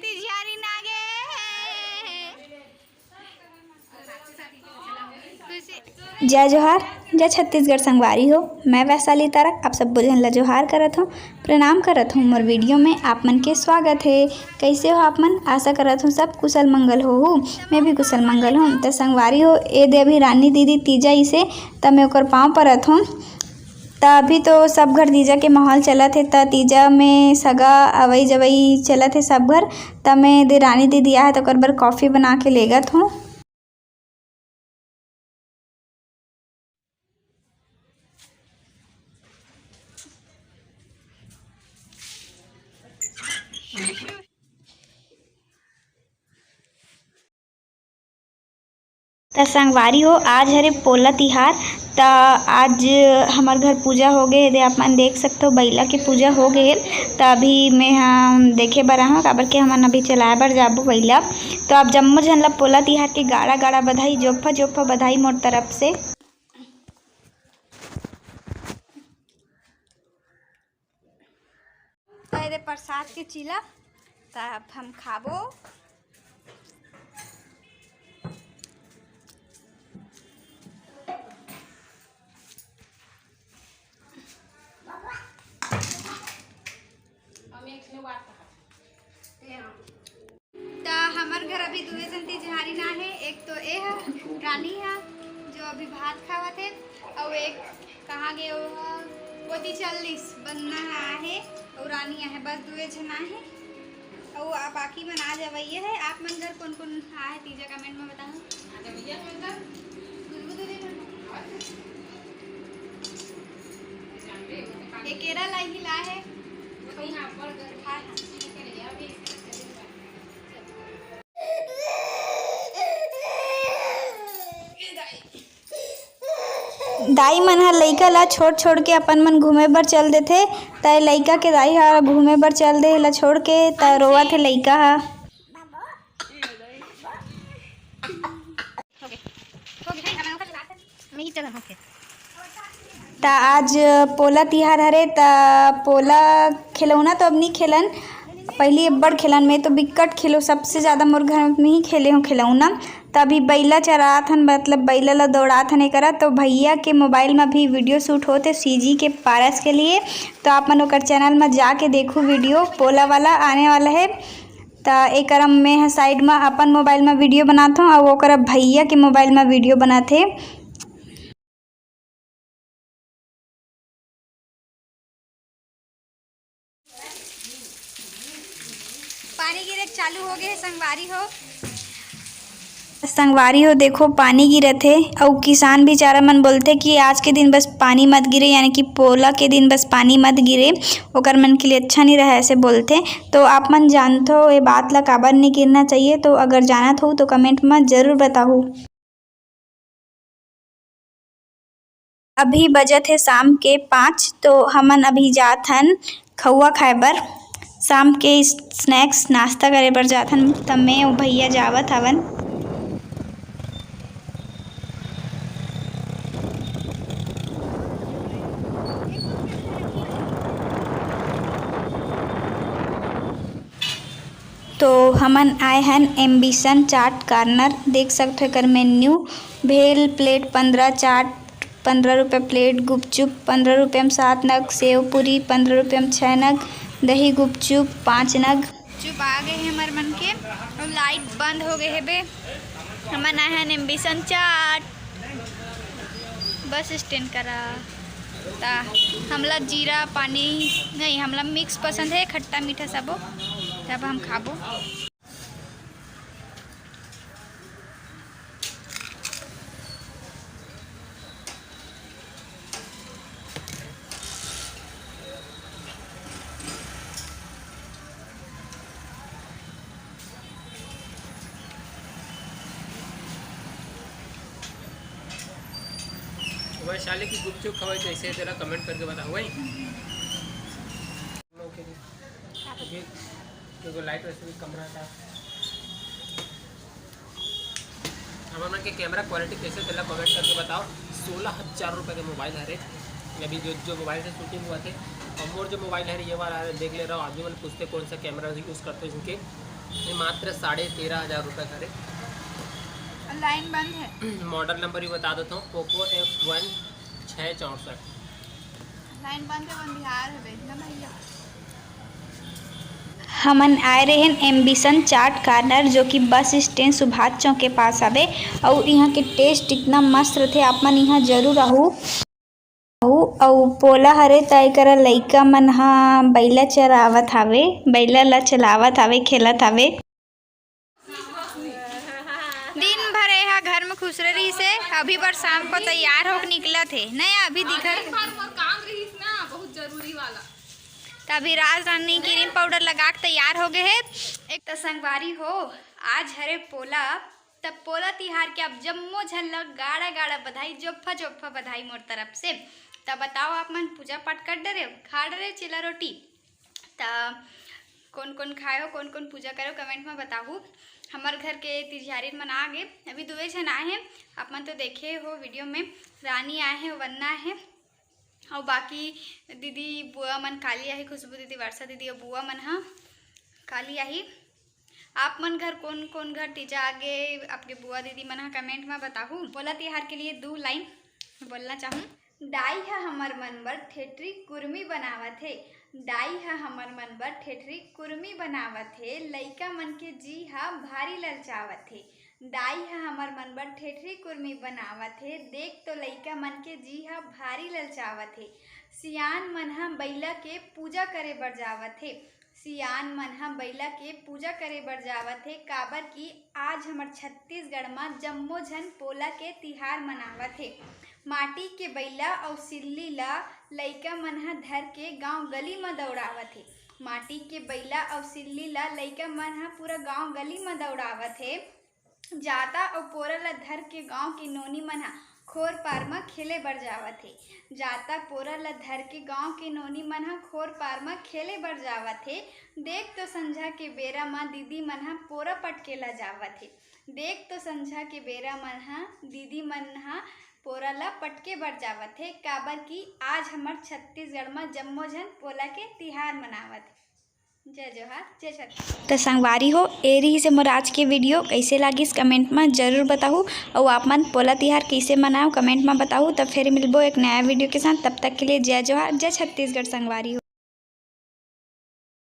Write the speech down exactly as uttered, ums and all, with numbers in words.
तिजहारी नागे। खुशी। जय जोहार, जय छत्तीसगढ़ संगवारी हो। मैं वैशाली तारक आप सब झन ला जोहार करत हूँ, प्रणाम करत हूँ। मोर वीडियो में आप मन के स्वागत है। कैसे हो आप मन? आशा करत हूँ सब कुशल मंगल होहू। मैं भी कुशल मंगल हूँ। त संगवारी हो, ए दे अभी रानी दीदी तीजा इसे, त मैं ओकर पाँव परत हूँ। त अभी तो सब घर तीजा के माहौल चलत हे, त तीजा में सगा अवई जवई चलत हे सब घर। त मैं दे रानी दीदी आहे, त ओकर बर कॉफी बना के लेगत हूँ। त संगवारी हो, आज हरे पोला तिहार। त आज हमर घर पूजा हो गे हे, दे आप मन देख सकथो, बइला के पूजा हो गे हे। त अभी मैं ह देखे बर आहूँ, काबर के हमन अभी चलाए बर जाबो बइला। त आप जम्मो झन ला पोला तिहार के गाड़ा गाड़ा बधाई, जोफा जोफा बधाई मोर तरफ से। त एदे प्रसाद के चीला, त अब हम खाबो। त हमर घर अभी दुए झन तिजहारी ना हे, एक तो ए ह, रानी ह, जो अभी भात खावत हे, अउ एक कहाँ गे ओ ह, ओती चल दिस, बंदना ह आहे, अउ रानी आहे, बस दुए झन आहे। अउ आ बाकी मन आ जवइया हे। आप मन घर कोन कोन आहे तीजा, कमेंट में बताओ। ये केरा लाई ही ला हे। दाई मन ह लइका ला छोड़ छोड़ के अपन मन घूमे बर चल देथे, त लइका के दाई ह घूमे बर चल दे, एला छोड़ के, त रोवत हे लइका ह। त आज पोला तिहार हरे, त पोला खिलौना तो अब नी खेलन, पहिली अब्बड़ खेलन। मैं तो बिक्कट खेलो, सबसे ज्यादा मोर घर में ही खेले हूँ खिलौना। त अभी बइला चरात हन, मतलब बइला ला दौड़ात हन एकरा। तो भैया के मोबाइल में भी वीडियो शूट होत हे सीजी के पारस के लिए, तो आप मन ओकर चैनल में जाके देखू, वीडियो पोला वाला आने वाला है। त एकर में ह साइड में अपन मोबाइल में वीडियो बनात हूँ, अउ ओकर भैया के मोबाइल में वीडियो बनात हे। पानी गिरे चालू हो गए हे संगवारी हो। संगवारी हो, देखो, पानी गिरत हे, अउ किसान बेचारा मन बोलथे कि आज के दिन बस पानी मत गिरे, यानी कि पोला के दिन बस पानी मत गिरे, ओकर मन के लिए अच्छा नहीं रहे, ऐसे बोलथे। तो आप मन जानथो ये बात ला काबर नहीं गिरना चाहिए? तो अगर जानत हो तो कमेंट में जरूर बताहू। अभी बजत हे शाम के पाँच, तो हमन अभी जात हन खउआ खाए बर। शाम के स्नैक्स, नाश्ता करे बर जात हन, त मैं अउ भैया जावत हवन। तो हमन आए हन एम्बिशन चाट कॉर्नर, देख सकथो एकर मेन्यू, भेल प्लेट पंद्रह, चाट पंद्रह रुपये प्लेट, गुपचुप पंद्रह रुपये में सात नग, सेव पूरी पंद्रह रुपये में छः नग, दही गुपचुप पाँच नग। गुपचुप आ गए हे हमर मन के, अउ लाइट बंद हो गए हे बे। हमन आए हन एम्बिशन चाट बस स्टैंड करा। ता हमला जीरा पानी नहीं, हमला मिक्स पसंद है, खट्टा मीठा सबो। तब हम खाबो। वैशाली की गुपचुप खवाई कैसे है, जरा कमेंट करके बताओ भाई। ओके जी। क्योंकि लाइट वैसे भी कम रहता है। हमर मन के कैमरा क्वालिटी कैसे तेला कमेंट करके बताओ। सोलह हज़ार रुपये के मोबाइल हरे, अभी जो, जो मोबाइल से शूटिंग हुआ थे, और मोर जो मोबाइल हरे ये वाला हरे, देख ले रहा हूँ। आदमी मन पूछते कौन सा कैमरा यूज़ करते हो इनके, ये मात्र साढ़े तेरह हजार रुपये का रे। लाइन बंद है। मॉडल नंबर भी बता देता हूँ, पोको एफ वन छः चौंसठ। लाइन बंद है, बंद बिहार है, देखना भैया। हमन आए रहेन एम्बिशन चाट कॉर्नर, जो कि बस स्टैंड सुभाष चौक के पास हवे। अउ यहाँ के टेस्ट इतना मस्त रथे, आप मन यहाँ जरूर आहू। अउ, अउ पोला हरे, त एकरा लइका मन ह बइला चरावत हावे, बइला ला चलावत हावे, खेलत हावे। दिन भर एहा घर में खुसरे रहिस हे, अभी बर शाम को तैयार होके निकलत हे। नहीं, अभी दिखत एक बार मोर काम रहिस ना, बहुत जरूरी वाला। त अभी राज रानी क्रीम पाउडर लगा के तैयार हो गए हे। एक त संगवारी हो, आज हरे पोला, त पोला तिहार के आप जम्मो झन ल गाड़ा गाड़ा बधाई, जोफ्फा जोफ्फा बधाई मोर तरफ से। त बताओ, आप मन पूजा पाठ कर डरे, खा डरे चीला रोटी? त कौन कौन खाए हो, कौन कौन पूजा करे हो, कमेंट में बताहू। हमर घर के तिजहारिन मन आ गे, अभी दुए झन आए हैं, आप मन तो देखे हो वीडियो में, रानी आए हैं, वंदना है, और बाकी दीदी बुआ मन काली आही, खुशबू दीदी, वर्षा दीदी और बुआ मन हा काली आही। आप मन घर कौन कौन घर तीजा आगे, आपके बुआ दीदी मन हा कमेंट में बताहू। पोला तिहार के लिए दू लाइन बोलना चाहूँ। दाई ह हमर मन बर ठेठरी कुरमी बनावत हे, दाई ह हमर मन बर ठेठरी कुरमी बनावत हे, लइका मन के जी ह भारी ललचावत हे। दाई ह हमर मन बर ठेठरी कुरमी बनावत हे, देख तो लइका मन के जी ह भारी ललचावत हे। सियान मन ह बइला के पूजा करे बर जावत हे, सियान मन ह बइला के पूजा करे बर जावत हे, काबर कि आज हमर छत्तीसगढ़ म जम्मो झन पोला के तिहार मनावत हे। माटी के बइला अउ सिल्ली ल लइका मन ह धर के गांव गली म दउड़ावत हे। माटी के बइला अउ सिल्ली ल लइका मन ह पूरा गांव गली म दउड़ावत हे। जाता अउ पोरा ल धर के गांव के नोनी मन ह खोर पार म खेले बर जावत हे। जाता पोरा ल धर के गांव के नोनी मन ह खोर पार म खेले बर जावत हे। देख तो संझा के बेरा म दीदी मन ह पोरा पटके ल जावत हे। देख तो संझा के बेरा मन ह दीदी मन ह पोरा ल पटके बर जावत हे, काबर कि आज हमर छत्तीसगढ़ म जम्मो झन पोला के तिहार मनावत हे। जय जोहार, जय छत्तीसगढ़। त संगवारी हो, ए रहिस हे मोर आज के वीडियो। कइसे लागिस कमेंट म जरूर बताहू, अउ आप मन पोला तिहार कइसे मनाओ कमेंट म बताहू। त फिर मिलबो एक नया वीडियो के साथ, तब तक के लिए जय जोहार, जय छत्तीसगढ़ संगवारी हो।